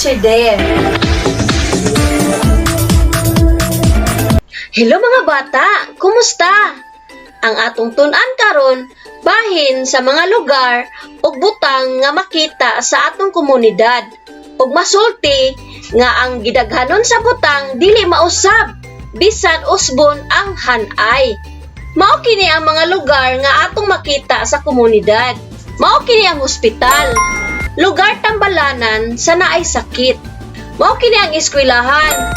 Teacher Dare. Hello mga bata, kumusta? Ang atong tun-an karon bahin sa mga lugar ug butang nga makita sa atong komunidad ug masulti nga ang gidaghanon sa butang dili mausab bisan usbon ang hanay. Mao kini ang mga lugar nga atong makita sa komunidad. Mao kini ang ospital, lugar tambalanan sa naay sakit. Mao kini ang eskwelahan,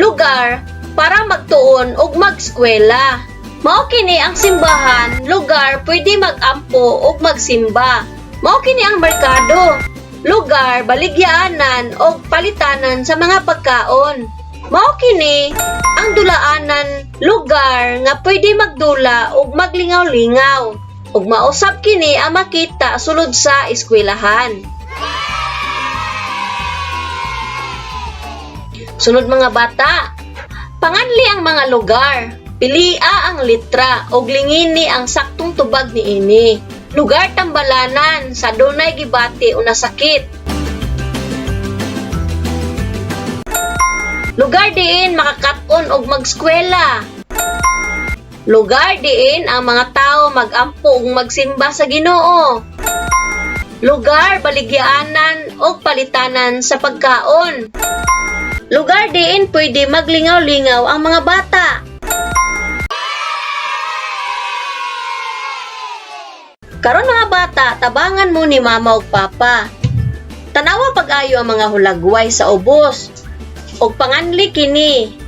lugar para magtuon ug magskwela. Mao kini ang simbahan, lugar pwede magampo ug magsimba. Mao kini ang merkado, lugar baligyaanan og palitanan sa mga pagkaon. Mao kini ang dulaanan, lugar nga pwede magdula ug maglingaw-lingaw. Ug mausab kini ang makita sulod sa eskwelahan. Sunod mga bata, panganli ang mga lugar. Pilia ang litra ug lingini ang saktong tubag niini. Lugar tambalanan sa dunay gibati o nasakit. Lugar diin makakat-on og magskwela. Lugar diin ang mga tao magampo ug magsimba sa Ginoo. Lugar baligyaanan og palitanan sa pagkaon. Lugar diin pwede maglingaw-lingaw ang mga bata. Karon mga bata, tabangan mo ni mama ug papa. Tanawa pag-ayo ang mga hulagway sa ubos. Ug panganli kini.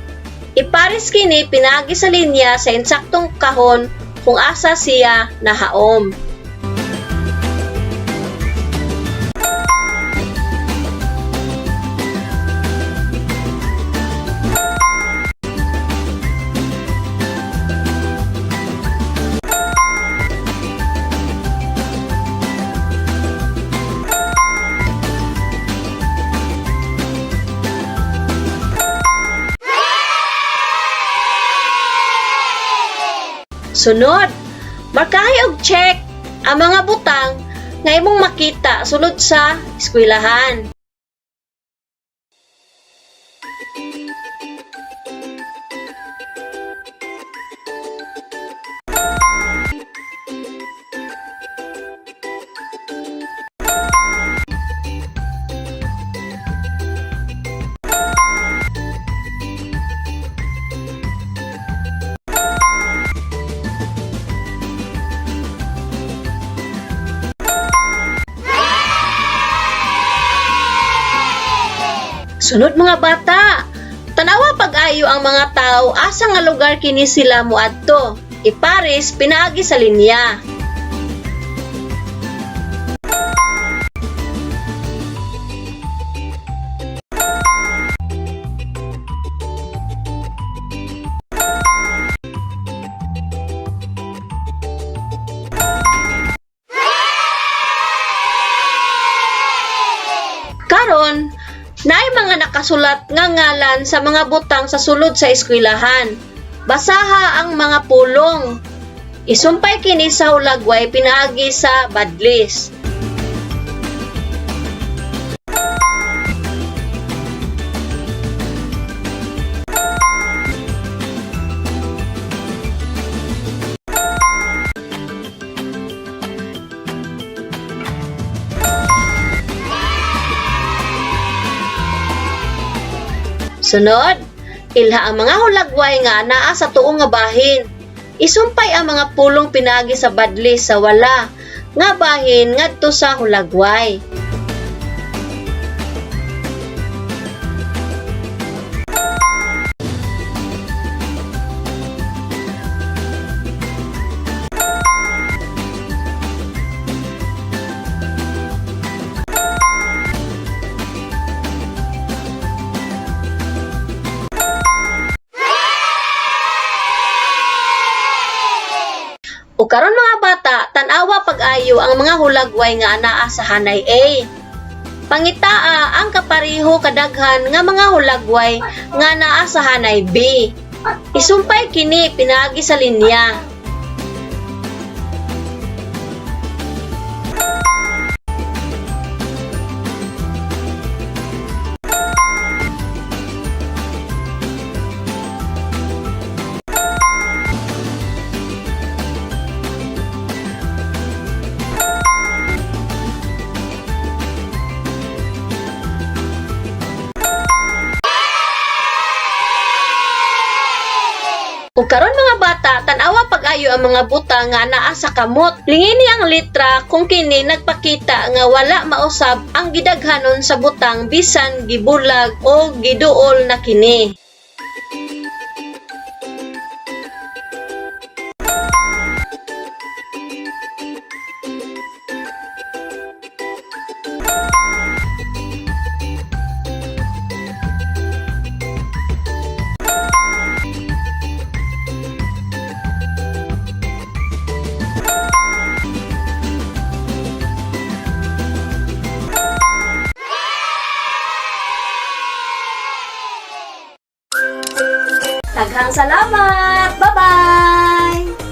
Ipares kini pinaagi sa linya sa insaktong kahon kung asa siya nahaom. Sunod, markahi og check ang mga butang nga imong makita sulod sa eskwelahan. Sunod mga bata, tanawa pag-ayo ang mga tao asa nga lugar kini sila moadto. Ipares pinaagi sa linya. Karon, naay mga nakasulat nga ngalan sa mga butang sa sulod sa eskwelahan. Basaha ang mga pulong. Isumpay kini sa hulagway pinaagi sa badlis. Sunod, ilha ang mga hulagway nga anaa sa tuo nga bahin. Isumpay ang mga pulong pinaagi sa badlis sa wala nga bahin ngadto sa hulagway. O karon mga bata, tan-awa pag-ayo ang mga hulagway nga anaa sa hanay A. Pangitaa ang kapareho kadaghan nga mga hulagway nga naa sa hanay B. Isumpay kini pinaagi sa linya. Ug karon mga bata, tan-awa pag-ayo ang mga butang nga naa sa kamot. Lingini ang litra kung kini nagpakita nga wala mausab ang gidaghanon sa butang bisan gibulag o giduol na kini. Daghang salamat! Bye-bye!